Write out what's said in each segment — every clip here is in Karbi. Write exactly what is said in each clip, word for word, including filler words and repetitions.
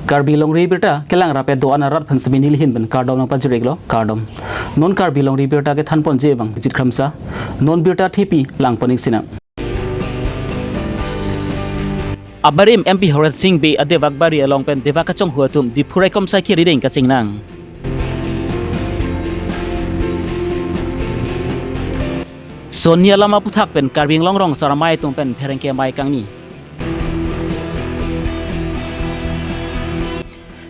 Karbi Longri Abirta kelang rap-et do-an arat aphan semi nelihin pen kardom nangpajir-iklo, kardom. Non Karbi Longri Abirta kethanponji abang Jit Kramsa, non birta thepi langpon-ik sinang. Abarim M P Horen Sing Bey adevak bari along pen devak kachonghu atum Diphu raikom sakhi arideng kachengnang. Soni alam aputhak pen Karbi Anglong rong saramai atum pen pherangke amei kangni.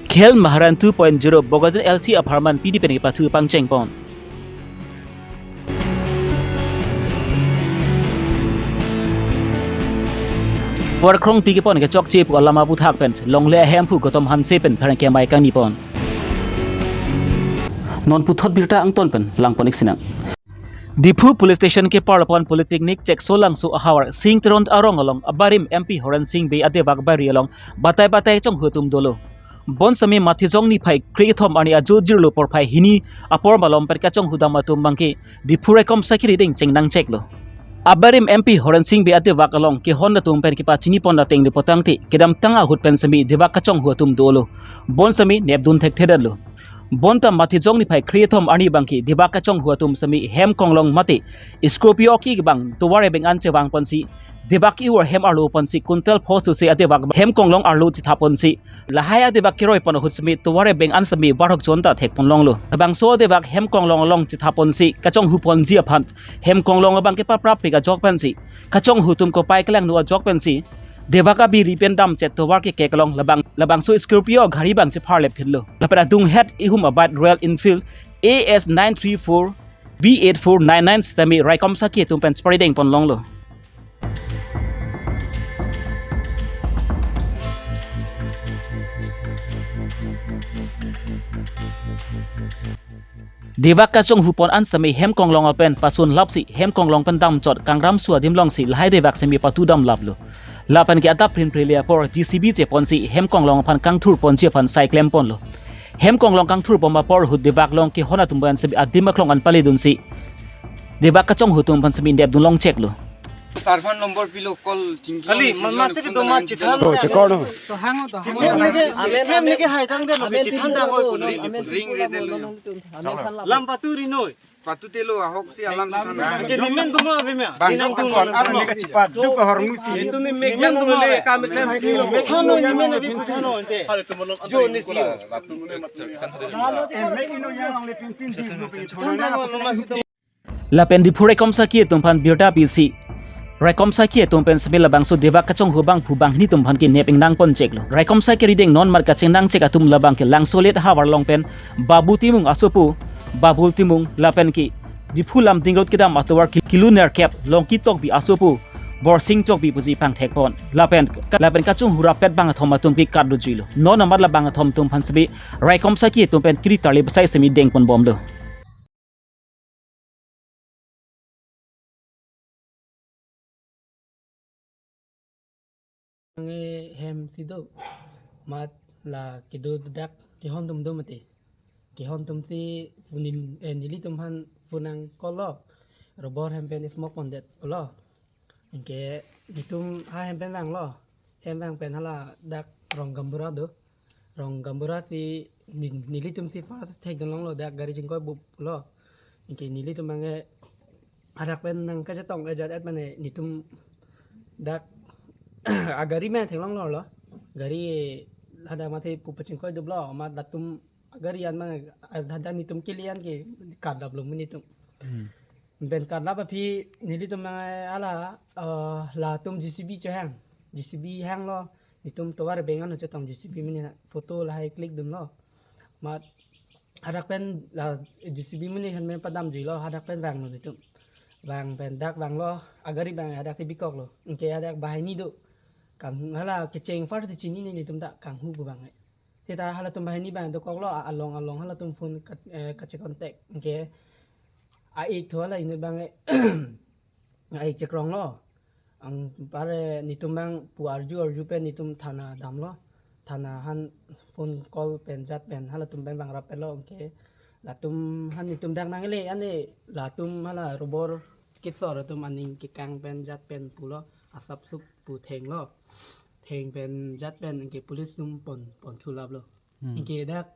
Khel Maharan two point zero Bokajan L C apharman pini pen kepathu pangchengpon. Por krongpi kepon kechokche pu alam aputhak pen longle ahemphu Gautam Hanse pen pherangke amei kangnipon. Non puthot birta angton pen langpon-ik sinang. Diphu Police Station keparlopon Polytechnic Cheksolangso ahavar Sing Teron arong along abarim M P Horen Sing Bey adevak bari along batai batai chonghu atum dolo. Bonsami Mathijong niphai kre-kethom arni ajo jirlo porphai hini apor malom pen kachonghu dam atum abangke Diphu raikom sakhi arideng chengnangcheklo. Abarim M P Horen Sing Bey adevak along kehon atum pen kepachinipon ateng dipotangte kedamtang ahut pen semi devak kachonghu atum dolo. Bonsami nepdun thekthedetlo. Bonta Mathijong niphai kre-kethom arni abangke devak kachonghu atum semi hem konglong mate Scorpio ki abang tovar ebeng an chevangponsi devak iwar hem arlo ponsi kuntal pho suse adevak hem konglong arlo chithaponsi lahai adevak keroipon ahut semi tovar ebeng an semi varhok jonta thekponlonglo. Labangso adevak hem konglong along chithaponsi kachonghuponji aphan hem konglong abangke paprap pik ajok pensi kachonghu atum kopai kelangno ajok pensi devak abiri pen damchet tovar kekek along labang labangso Scorpio gari abang chepharlepphitlo. Lapen adunghet ihum abat Royal Enfield A S nine three four B eight four nine nine sitame raikom sakhi atum pen cheparidengponlonglo. Devak kachonghupon an sitame hem konglong apen pasun lapsi hem konglong pen damchot kangram su adim longsi lahai devak semi patu damlaplo. Lapen ke adap prin prele apor J C B cheponsi hem konglong aphan kangthurponji aphan sai klemponlo. Hem konglong kangthur bom apor ahut devak along kehon atum pen semi adim aklong an paledunsi devak kachonghu atum aphan semi nepdun longcheklo. Sarfan number pilo call tinggi. Kali, man masih itu mah cithan. Oh, cekor no. To hang to hang. Amen, amen. Niki hai tang de lo, amen, cithan tang oi puno. Ring re de lo. Amen, amen. Lam patu ri noi. Patu te lo ahok si alam cithan. Ke nimen tu mah abe mah. Bang, dinang tu mah. Alam ni kacipat. Duk hormusi. Itu ni megan tu mah le kam klem cilo. Thano nimen abi thano ente. Jo ni si. Em, mek ino yang le pin pin si. Thano mama si. Lapen Diphu raikom sakhi atum aphan birta pisi raikom sakhi atum pen semi labangso devak kachonghu abang phu banghini atum aphan kenep ingnangponcheklo. Raikom sakhi arideng non mat kachengnangchek atum labangke Langsolet havar along pen Babu Timung asopo Babul Timung lapen ke Diphu Lumding Road kedam atovar ki-, kilo nerkep Longki Tokbi asopo Borsing Tokbi pusi pangthekpon. Lapen lapen kachonghu rappet bang athom atum ke katdojuilo. Non amat labang athom atum aphan semi raikom sakhi atum pen kiri tarli besai semi dengponbomlo. Nge hem si do, mat la kedo dak kehon atum do mati. Kehon atum si punin, eh, nelitum aphan punang call lo. Robor hem pen smoke pondet lo. Anke nelitum ha hem pen vanglo. Hem vang pen hala dak rong Gaonbura do. Rong Gaonbura si ni-, nelitum si first thekdunlonglo dak gari chingkoi bup lo. Anke nelitum abangke arak pen nangkachetong ajat et mane nelitum dak agari pen theklonglo lo. Gari hadak masi pu pachingkoi duplo, amat latum agari an mane hadak nelitum kili an ke kadaplo nelitum. Hmm. Pen kadap aphi nelitum abangke hala, eh, latum J C B chohang. J C B hanglo. Nelitum tovar ebeng an chetong J C B mene photo lahai click dunlo. Mat arak pen la J C B mene han pen padamjuilo, arak pen vanglo nelitum. Vang pen dak vanglo, agari abang adak si bikoklo. Anke adak banghini do. Kang hala kecheng first si chinine nelitum ta kanghu pu abang. Seta halatum banghini abang dokoklo, a-, along along halatum phone ka-, eh, kache contact. Anke a-ik tho hala inut abang, eh, a-ik chekronglo. Anpar nelitum abang pu arju arju pen nelitum thana damlo. Thana han phone call pen jat pen halatum pen vang rappetlo, anke latum han nelitum dak nangle ane latum hala robor kesor atum aning kekang pen jat pen pulo asap sup pu thenglo. theng pen jat pen anke police atum pon pon thulaplo. Hmm. Anke dak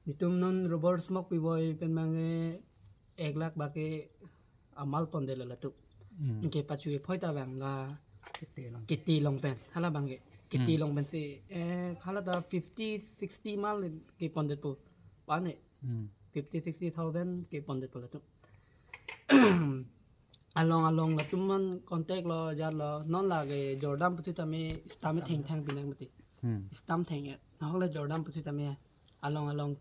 netum non rubber smoke piboi pen abang ke ek lakh bak ke amal pondetlo latum. Hmm. Anke pachu ephoi ta abang la Kiti along. Kiti along pen. Hala abang ke. Kiti Hmm. along pen si, eh, hala ta fifty, sixty mal ke pondetpo. Pane. Hmm. Fifty, sixty thousand ke pondetpo latum. Along along latum man contact lo, jat lo, non lake jordam pusitame stamp thengthang pinak mati. Hmm. Stamp theng-et. Nahok le jordam pusitame along along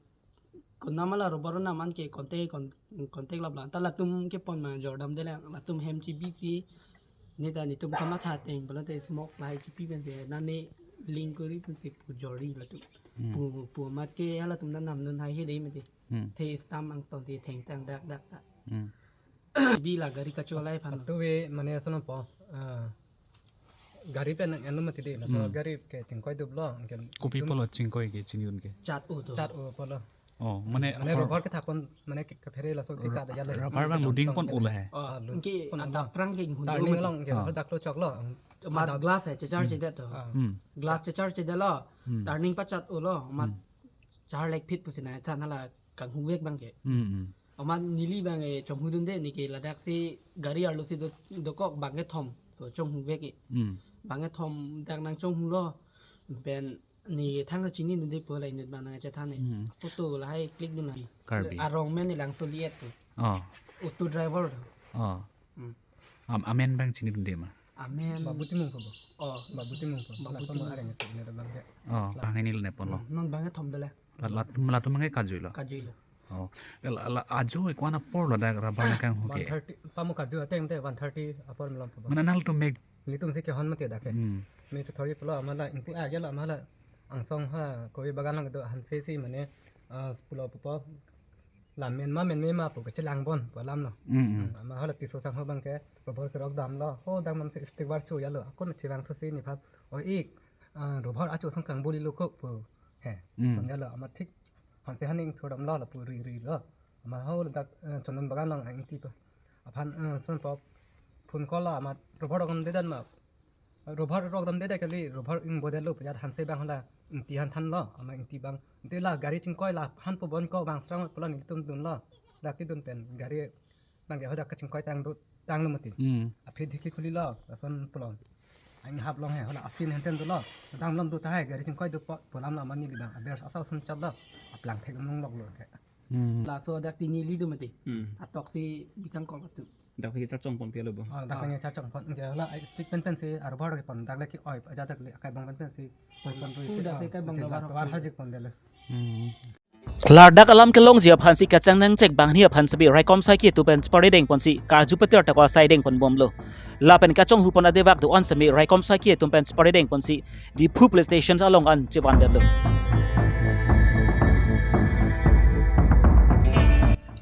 konat ma la rubber nam anke contact, con-, contact lap lang. Ta latum kepon ma jordam de lang. Latum hem chibisi. Ne ta netum kamatha ateng pulote smoke lahai chipi pensi. Nane link kori pensi pu jordi latum. Hmm. Pu, pu amat ke halatum nanam nun hai he dei mati. Hmm. The stamp angton te thengthang dak dak dak. Hmm. Bi la gari kachola aphan. Atu ve mane ason po, ah, gari pen nang eno mati de, laso Hmm. gari ke chingkoi duplo, ke Kopi dum pulo chingkoi ke chingdun ke? Chat-o do. Chat-o pulo. Oh, mane Mane apor rubber kethapon, mane ke, kephere laso ke kada jale. Rubber abang loading pon-o lahai. Ah, Ah, load anke pon-o. Adap prang ke hundu Turning mati. Along ke, Ah. Dak lo choklo. Amat Adap. Glass hai, chechar Hmm. chedet to. Ah. Hmm. Glass chechar chedetlo. Hmm. Turning pachat-olo, amat Hmm. char lek phit pusi nai than hala kanghuvek abang ke. Hmm, hmm. Amat neli abang e chonghudunde, neke ladak si gari arlo si do, dokok bang kethom. To chonghuvek e. Hmm. Bang kethom dak nangchonghulo. Pen ne thang chinidunde pu la inut abang nangchethan e. Hmm. Photo lahai click dun lahai. Karbi. Arong men Langso liet tu. Oh. Auto driver tu. Oh. Hmm. Am-, amen abang chinidunde ma? Amen. Babu Timung po bo? Oh. Babu Timung po. Babu Lapu Timung. Areng si ne abang ke. Oh, La- bang ini le pon lo. Hmm, non bang kethom dele. Lat, lat, latum abang ke kajuilo. Kajuilo. Oh. La, la, ajo e ko-an apor lo dak rubber nangkanghu ke? One thirty, pamu kaju ateng te one thirty apor malom po. Mane nanglitum mek Nelitum si kehon mati dak ke. Hmm. Me chuthori pulo amala ingpu a gelo amala angsong ha koi bagan along do hanse si mane, ah, pulo pupo. Lamen ma men me ma pu kechelang bon pu alam lo. Hmm, hmm. Hmm, ama hala Tisso sangho abang ke rubber kerok damlo. Ho dam nam si stick bar chu yalo. Akun chevang thu si nephan. O ik, ah, rubber achu song kang buli lo ko pu. He. Hmm. Song yalo ama thik. Hanse haning thu damlo lapu ri ri lo. Ama ho dak, eh, chondon bagan along ingti pa. Aphan, eh, son pok phone call la ama rubber rok damde dan ma. Rubber rok damde dak kali, rubber ingbo detlo pu jat hanse abang hala ingti han thanlo, ama ingti abang. Te la gari chingkoi la aphan pu bon ko bang srang pulo nelitum dunlo. Dak kedun pen gari abang ke hadak kachingkoi tang do tanglo mati. Hmm. Aphi dhiki khulilo, lason pulo. Ang hap long he, hala asin henten dolo. Dam lom do tahai, gari chingkoi do po, pu alam la mani libang. Aber asa sun chat lo. Aplang thek nung lok lo ke. Hmm. Laso dak tini li do mati. Hmm. Atok si bikang kol tu. Dak ke charchong pon pia lo bo. Ah, dak Ah. ke charchong pon. Ke hala ai stick pen pen si, arbar ke pon. Dak le ki oi, aja dak le akai bang pen pen si. Pon pon rui Pu si, dak ah, ke kai bang si dak dak tovar tovar si. Hajik pon dele. Hmm. Klardak alam kelongji aphan si kachang nangchek banghini aphan sitame raikom saiki atum pen chepardeng ponsi karju peter tako asai deng pon bomlo. Lapen kachonghu pon adevak do-an sitame raikom saiki atum pen chepardeng ponsi Diphu Police Station along an chevan detlo.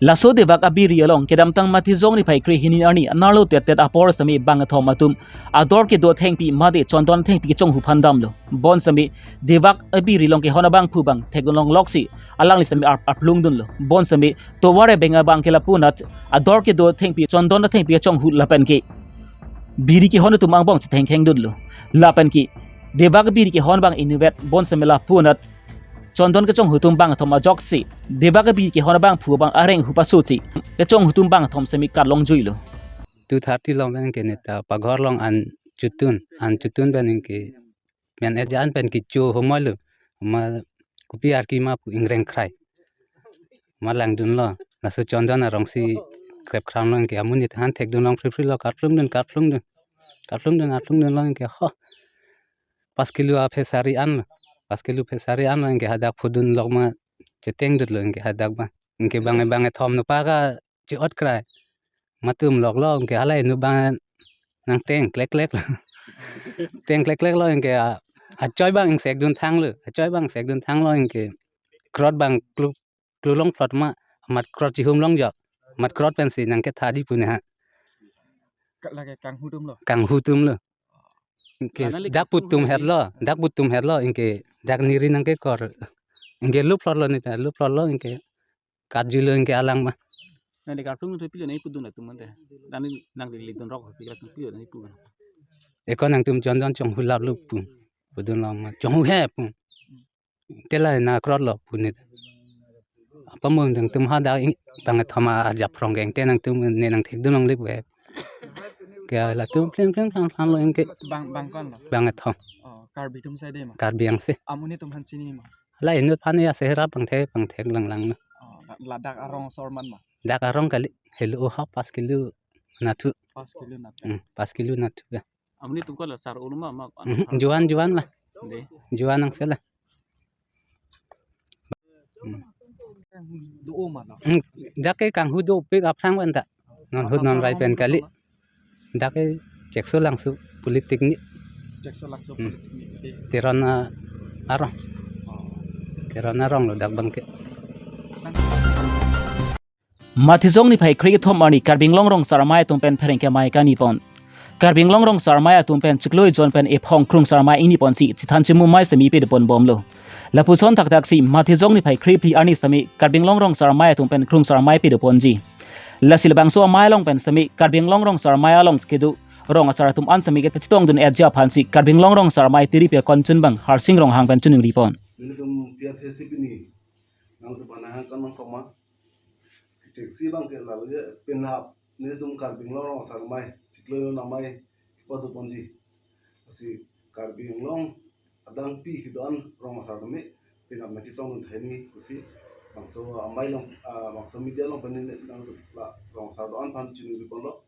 Laso devak abiri along kedamtang Matijong niphai krehini arni anerlo tet tet apor sitame bangkethom atum ador kedo athengpi mate chondon athengpi kechonghu aphan damlo. Bonsitame devak abiri along kehon abangphu abang thekdun longlok si alangli sitame arp-, arplung dunlo. Bonsitame tovar ebeng abang ke lapu anat ador kedo athengpi chondon athengpi kechonghu lapen ke biri kehon atum angbong chethengkheng dunlo. Lapen ke devak abiri kehon abang inutvet bonsitame lapu anat chondon kechonghu atum bangkethom ajoksi devak abiri kehon abangphu abang areng hu pasosi kechonghu atum bangkethom sitame kat longjuilo. Two thirty along pen ke neta paghor along an chotun, an chotun pen ke men ejan pen kecho homoi lo. Ma kopi arki ma pu ingreng krai. Ma langdunlo. Laso chondon arong si krep kram lo ke amonit han thekdun long free free lo karplung dun, karplung dun. Karplung dun, karplung dunlo ke ho. Pas kilo aphe sari an lo. Pas kilo aphe sari an lo ke hadak phudun lok ma cheteng dutlo ke hadak ba. Ke bang bangkethom no pa ka che-ot krai. Matum loklo ke halai nu bang nangteng klek klek lo. Teng klek klek lo ke a, achoi bang ingsekdun thanglo. Achoi bang sekdun thanglo ke krot bang klu, klu long plot ma amat krot chihum longjok. Amat krot pensi nangketha di pu ne ha. Ka-, lake kanghu atum lo. Kanghu atum lo. Ke Lana le dak kanghu putum atum hetlo, dak putum hetlo ke dak niri nangkekor. Ke lu plot lo neta, lu plot lo ke kat juilo ke alang ma. Nang de karplung thu pilo nai pudun atum ante. Nang nang de lidun rok pilo atum pilo nai pu. Eko nangtum chondon chonghu laplo pu. Pudun long ma chong he pu. Tela na krot lo pu ne. Apa mo nangtum ha dak ing bang thoma arjap rong geng te nangtum ne nang thek dun long lip we. Kya latum plim plim plam plam lo ing ke Bang bang kon lo. Bang thong. Oh, Karbi atum sai de ma. Karbi angse. Amonit atum aphan chini ma. La inut aphan ya sehra pangthek pangthek lang lang na. Oh, la- ladak arong asor man ma. Dak arong kali helo ha pas kilo nathu. Pas kilo nathu. Hmm, pas kilo nathu ya. Amonit atum ko la sar ulma ma. Hmm, juan juan la. De. Juan angse la. Hmm. Do ma no. Hmm, dak ke kanghu dopik aphrang wan ta. Non hut non rai pen kali. Dak ke Chekso Langso Polytechnic. Chekso Langso Hmm. Polytechnic. Oke. Teron a- arong. Oh. Teron arong lo dak bang ke. Mathijong niphai kre-kethom arni Karbi Anglong rong asar amei atum pen pherangke amei kangni pon. Karbi Anglong rong asar amei atum pen chiklo ejon pen ephong krung asar amei ingni ponsi chethan chemu amei sitame pado pon bomlo. Lapuson thakthak si Mathijong niphai kre-phli arni sitame Karbi Anglong rong asar amei atum pen krung asar amei pado ponji. Lasi labangso amei along pen sitame Karbi Anglong rong asar amei along kedo rong asar atum an sitame kachetongdun-etji aphansi Karbi Anglong rong asar amei tiripi akonchunbang Harsing Ronghang pen choningri pon. Nelitum P R T C pini nangtum aphan nangkang nangkoma. Kechengsi abang ke lalo ya penap nelitum Karbi Anglong rong asar amei chiklo ejon amei kepado ponji. Lasi Karbi Anglong adang pi kedo-an rong asar tame penap nangchetongdun tahai ni pusi bangso amei along, ah, bangso media along pen neli nang la rong asar do-an aphan choningri ponlo.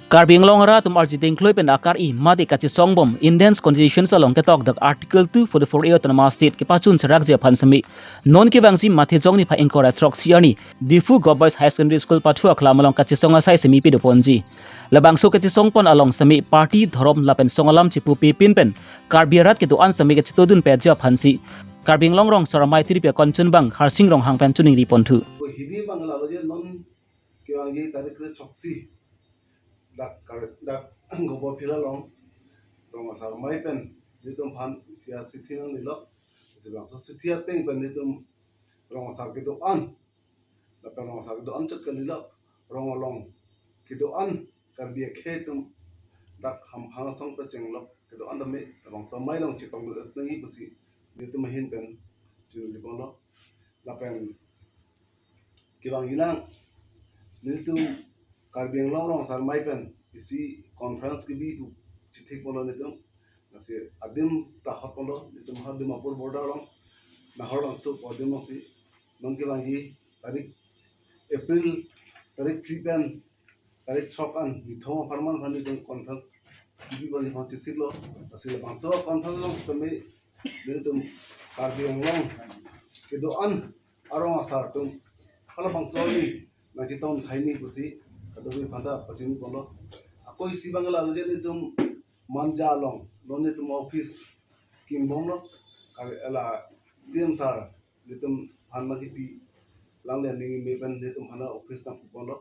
Karbi Anglong arat atum arjuding kloi pen akar-i mate kachesong bom Indian Constitution along ketok dak Article two forty-four A Autonomous State kepachun cherakji aphan sitame non kevangsi Mathijong niphai ingkoi ra throksi arni Diphu Govt Boys Higher Secondary School pathu aklam along kachesong asai sitame pado ponji. Labangso kachesong pon along sitame party, dhorom lapen song alam chepupe pin pen Karbi arat kedo-an sitame kachetongdunpetji aphansi Karbi Anglong rong asar amei tiripi akonchunbang Harsing Ronghang pen choningri ponthu. Hini abang lalo je non kevangji tarik kre-throksi dak kar- dak Goborphila along rong asar amei pen nelitum aphan isi asithi nanglelo. Isi bangso sithi ateng pen nelitum rong asar kedo-an lapen rong asar kedo-an chot kalilo, rong along kedo-an Karbi akhei atum dak hamphang asong pachenglo kedo-an tame labangso amei along chetongdun-et nangji pusi nelitum ahin pen choningri ponlo. Lapen kevangji lang nelitum Karbi Anglong rong asar amei pen isi conference kebi pu chethek ponlo nelitum. Lasi adim ta hot ponlo, nelitum ha Dimapur border along Nahar Langso pu adim alongsi non kevangji tarik April tarik phli pen tarik throk an nithom apharman aphan nelitum conference kebi abang aphan chesiklo. Lasi labangso conference along sitame nelitum Karbi Anglong kedo-an arong asar atum halabangso arni nangchetong tahai ni pusi kadokave aphan ta pachini ponlo. Ako isi abang lalo je nelitum Manja along non nelitum office kimbomlo. Kali la C M sir nelitum aphan nangkipi lang le ning me pen nelitum aphan office nangpi ponlo,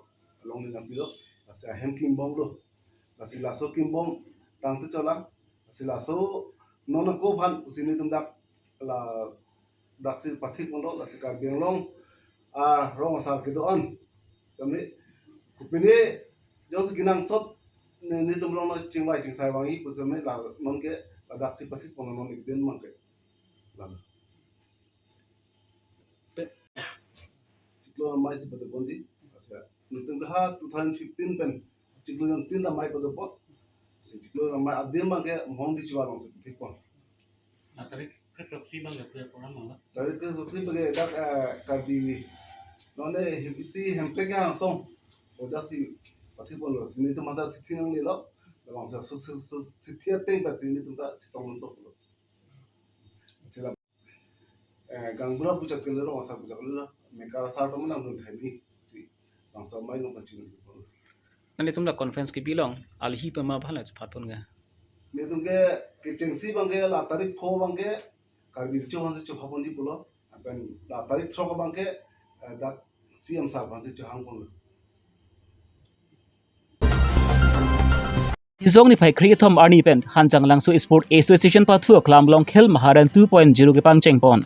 along le nangpilo. Lasi ahem kimbomlo. Lasi laso kimbom tangte chola. Lasi laso non ako aphan pusi nelitum dak la daksi pathik ponlo, lasi Karbi Anglong arong asar kedo-an sitame kopine jongsi kenangsot ne- nelitum along nangchingvai chingsai vangji pu sitame la non ke la daksi pathik ponlo non ikdin abang ke. La. Chiklo amei si pado ponji. Lasi nelitum ke ha two thousand fifteen pen chiklo jongtin amei pado pon. Lasi chiklo amei adim abang ke Mohongdi Chiwa alongsi pathik pon. Na tarik kre-throksi abang ke punya program abang. Tarik kre-throksi abang ke dak, eh, Karbi non ne hem- isi Hemprek angsong ojasi pathik ponlo. Lasi nelitum aphan ta sithi nanglelo. Labangso si- si- si- sithi ateng pen si nelitum ta chetongdun toklo. Lasi la eh, gaonbura pu chot kalilo, rong asar pu chot kalilo, mekar asar atum nangdun tahai ni si bangso amei along pachini. Nelitum la conference kebi along alhi pema aphan la chephat pon ga. Nelitum ke kechengsi abang ke la tarik pho abang ke Karbi Riso Asa aphansi chephat ponji pulo. Lapen la tarik throk abang ke, eh, dak C M sir aphansi chehang ponlo. Mathijong niphai kre-kethom arni pen Hanjanglangso Sport Association pathu aklam along Khel Maharan two point zero kepangcheng pon.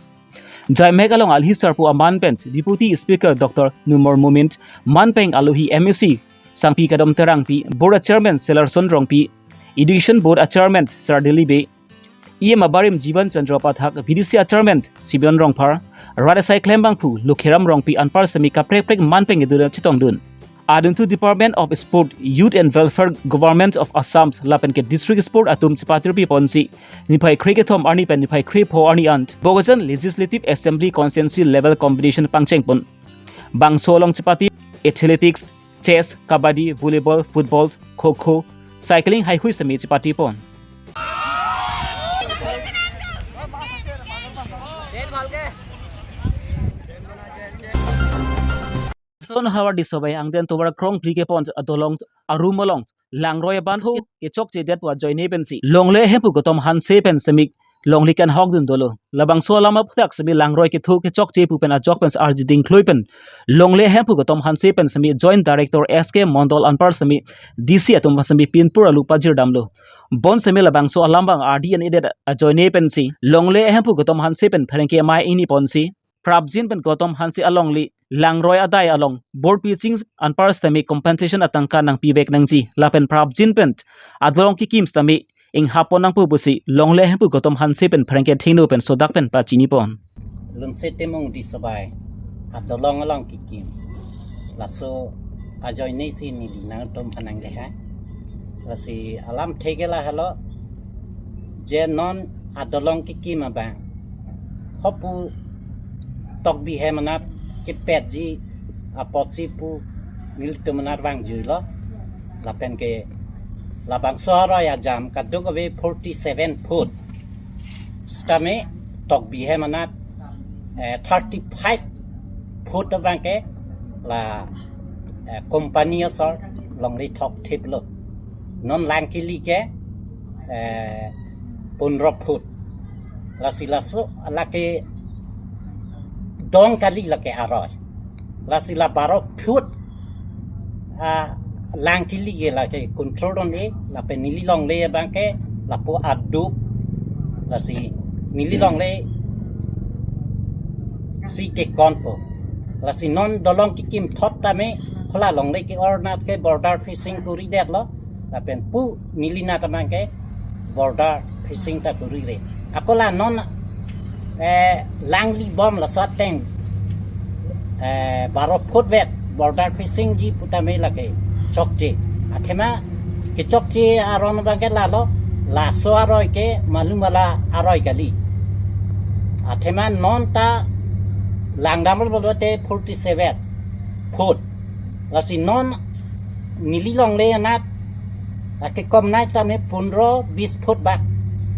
Jaimek along alhi sarpo aman pen Deputy Speaker Doctor Numal Momin, man pen alohi M A C Sangpi Kadom Terangpi, Board Chairman Selarson Rongpi, Education Board Chairman Sardili Bey, E M abarim Jivan Chandra Pathak, V D C a chairman Simeon Rongphar, rat asai klembangphu Lukheram Rongpi anpar sitame kaprek prek man pen kedun chetongdun. Adunthu Department of Sport, Youth and Welfare, Government of Assam lapen ke District Sport atum chepatirpi ponsi niphai krekethom arni pen niphai krepho arni an Bokajan Legislative Assembly Constituency Level Competition pangcheng pon. Bangso along chepati athletics, chess, kabaddi, volleyball, football, kho kho, cycling haihui sitame chepati pon. Son havar Disobai angden tovar krongphli kepon adolong arum along langroi abangthu kechokche det pu ajoine pensi longle hemphu Gautam Hanse pen sitame longle kanghokdun dolo. Labangso alam aphuthak sitame langroi kethu kechokche pu pen ajok pen arjiding klui pen longle hemphu Gautam Hanse pen sitame Joint Director S K Mondol anpar sitame D C atum sitame pinpur alu pajirdamlo. Bonsitame labangso alam abang ardi an edet ajoine pensi longle hemphu Gautam Hanse pen pherangke amei ingni ponsi prapjin pen Gautam Hanse alongle langroi adai along board pitching anpar sitame compensation atangka nangpivek nangji lapen prapjin pen adolong kekim sitame inghap pon nangpo pusi longle hemphu Gautam Hanse pen pherangke thengno pen sodak pen pachini pon. Lunse Timung Disobai adolong along kekim. Laso ajoine si neli nangtum aphan nanglehai. Lasi alam theke lahelo, je non adolong kekim abang hopu Tokbi hem anat kepetji apotsi pu nelitum anat vangjuilo. Lapen ke labangso aroi ajam kadokave forty seven foot. Sitame Tokbi hem anat, eh, thirty five foot abang ke la, eh, company asor longle thokthiplo. Non lang kili ke, eh, pondro foot. Lasi laso lake dong kali lake aroi. Lasi la baro foot, ah, lang kili ke lake control dun-e, lapen neli longle abang ke lapu aduk, lasi neli longle si kekon po. Lasi non dolong kekim thot tame, hala longle ke-or anat ke border fencing kuri detlo, lapen pu neli anat abang ke border fencing ta kurire. Ako la non, eh, langli bom laso ateng, eh, baro foot vet border fencing ji pu tame lake chokche. Athema kechokche aron abang ke lalo, laso aroi ke malum ala aroi kali. Athema non ta langdamlo pulote forty seven foot. Lasi non neli longle anat, lake kom nai tame pondro bis foot bak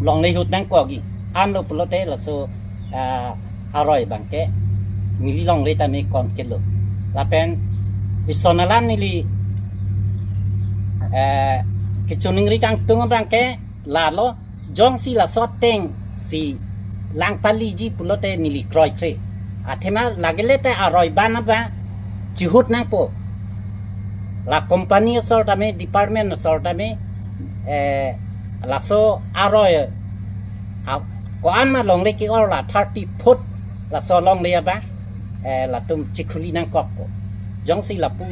longle ahut nangkokji. Anlo pulote laso, ah, aroi abang ke neli longle tame konkelo. Lapen ison alam neli, eh, kechiningri kangtung abang ke lalo, jongsi laso ateng si lang paliji pulote neli kroikre. Athema lagele te aroi ban abang chihut nangpo. La company asor tame, department asor tame, eh, laso aroi, ah, ko-an ma longle ke-or la thirty foot laso longle abang, eh, latum chikhuli nangkokpo. Jongsi lapu,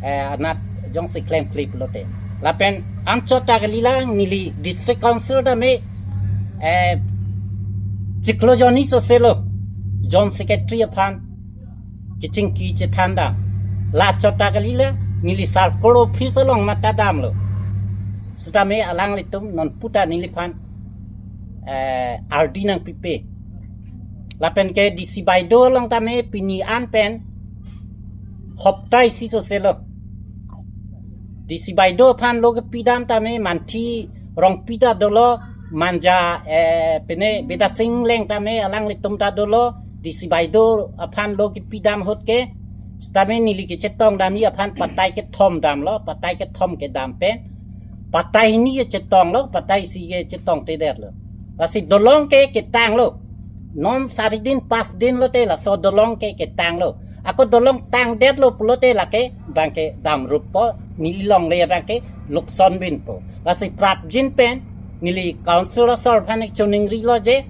eh, anat jongsi klemkle pulote. Lapen anchot ta kali la neli District Council tame, eh, chiklo jonni soselo, Joint Secretary aphan kechingki chethan dam. La chot ta kali la neli circle office along mata damlo. Sitame alanglitum non puta neliphan, eh, ardi nangpipe. Lapen ke D C Baideo along tame pini an pen hopta isi soselo. D C Baideo aphan lo kepidam tame Manthi Rongpi ta dolo, Manja, eh, pine Bidya Sing Engleng tame alanglitum ta dolo, D C Baideo aphan lo kepidam ahut ke, sitame neli kechetong damji aphan patai kethom damlo, patai kethom kedam pen, patai hini kechetonglo, patai isi kechetongtedetlo. Lasi dolong ke ketanglo. Non sari din, pas din lote laso dolong ke ketanglo. Ako dolong tangdetlo pulote lake abang ke damruppo, neli longle abang ke lukson binpo. Lasi prapjin pen neli Council asor aphan ik chiningrilo je,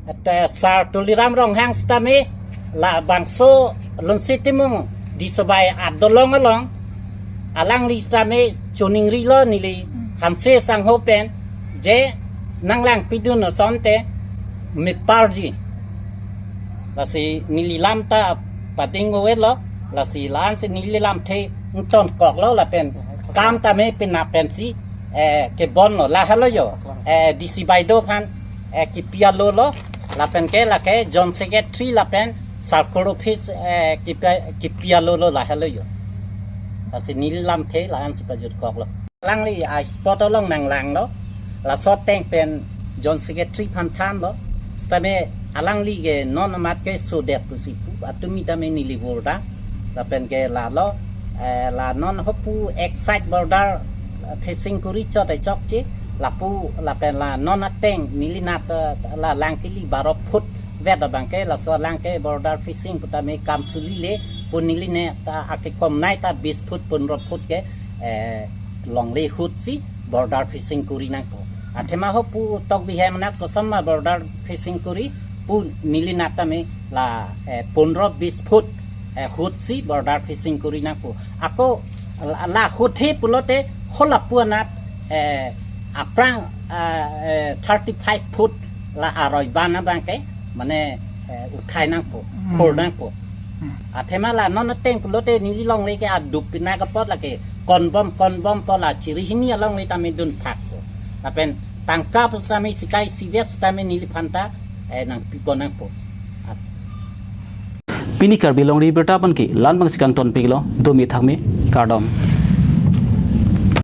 ate Sar Tuliram Ronghang sitame labangso Lunse Timung Disobai adolong along alangli sitame chiningrilo neli Hanse sangho pen je Nang lang pidun asonte meparji. Lasi neli lam ta pading owe lo, lasi la-ansi neli lamthe ingtonkok lo lapen kam tame pina pensi, eh, kebon lo, lahelo jo. Eh, D C baideo aphan, eh, kipi alo lo, lapen ke lake Joint Secretary lapen Circle Office, eh, kipi, kipi alo lo, lahelo jo. Lasi neli lamthe la-ansi pajutkok lo. Alangli a spot along nang lang lo. Laso ateng pen Joint Secretary aphan than lo. Sitame alangli ke non amat ke sodet pusi pu. Atumi tame neli borda. Lapen ke la lo, eh, la non hopu ek side border, eh, facing kori chot ai chokche. Lapu lapen la non ateng neli nat, eh, la lang kili baro foot vet abang ke, laso lang ke border facing pu tame kam suli le pu, neli ne ta akekom nai ta bis foot, pondro foot ke, eh, longle ahut si border facing kori nangpo. Athema hopu tok bihem nat koson ma border facing kori pu, neli nat tame la, eh, pondro bis foot, eh, ahut si border facing kori nangpo. Ako la, la ahut he pulote holapu anat, eh, aphrang, ah, eh, thirty five foot la aroi ban abang ke, mane, eh, uthai nangpo, Hmm. Khol nangpo. Hmm. Athema la non ateng pulote neli longle ke aduk pina kapot lake konbom, konbom po, la chiri hini alongle tame dunthakpo. Lapen tangka pusitame sikai sivet sitame neliphan ta, eh, nangpipon nangpo. Pini Karbi Longri Abirta aphan ke la-an abangsi kangtonpiklo, domi thakmi, kardom.